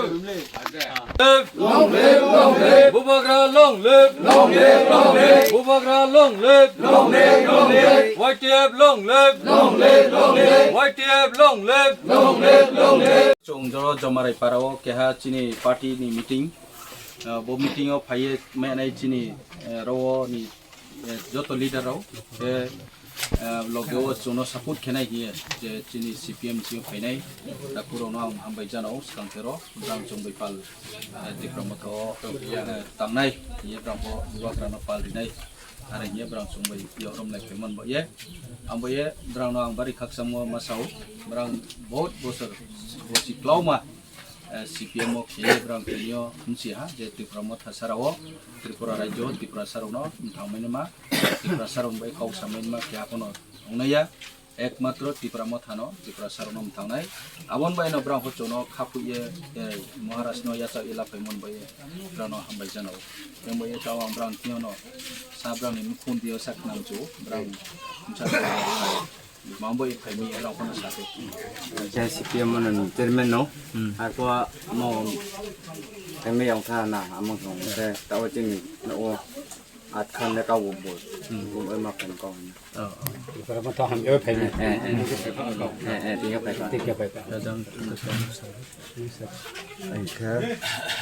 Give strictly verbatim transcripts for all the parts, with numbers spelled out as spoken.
Live! Long live, long live! Bubagra long live! Long live, long live! Bubagra long live! Long live, long live! Y T F long live! Long live, long live! Y T F long live! Long live, long live! Chwng joro Jomarai Parao keha chini party ni meeting. Ah, bo meeting o phaiye menai chini, eh, rowo ni, eh, joto leader rok, eh, eh, loge o chwngno support khenai hiye je chini C P M chini phainai, takhurokno ang hambai janao, swkang thero, brang chwng bai pal, eh, Tipra Motha o, eh, tangnai, hiye brang bo bubagrano pal rinai, are hiye brang chwng bai yorom lai phaimon bo ye, ang bo ye brangno ang bari khakchangmo ma sao, brang bahut bosor bosi klauma, eh, C P M o khe brang tini o wngsi ha je Tipra Motha sara o, Tripura rajyo, Tripura sara no mthang mani ma, Tripura sara bai kok sa mani ma khe apono wngnai ya, ekmatro Tipra Motha no, Tripura sara no mthang nai, abon bai no brang hocho no khapui ye, eh, Maharaj no yacha ila pai mon bai ye, brang no hambai jana o, yang bai ye tawang brang tini o no, sa brang ni mukhun dio sak nam chu, brang msa Mambo i phaimi rok phano sa khe. Jai C P M no chairman no. Hmm. Ako mo kami yang tha na amang thong se tawo chini no o at khan le ka wo bo. Hmm. Bo ma phan ko. Oh, oh. Para ma ta ham yo phaimi. Eh, eh, eh. Eh, eh, tiga phaimi. Tiga phaimi. Dadang. Ai kha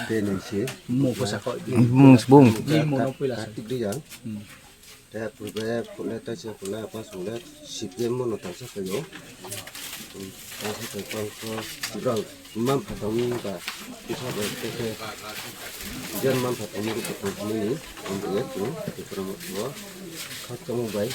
de ni si. Mo ko sa ko. Bung, bung. Ni mo no pila sa. Tik di yang. Hmm. Te purbe pule taisa pule apa sule C P M no tangsa kayo. Tangsa kai pang ko brang mam phatang ni ba kisa ba te te jan mam phatang ni ko ko ni ni. Ambo ye tu te pura mo ko kha kamu bai.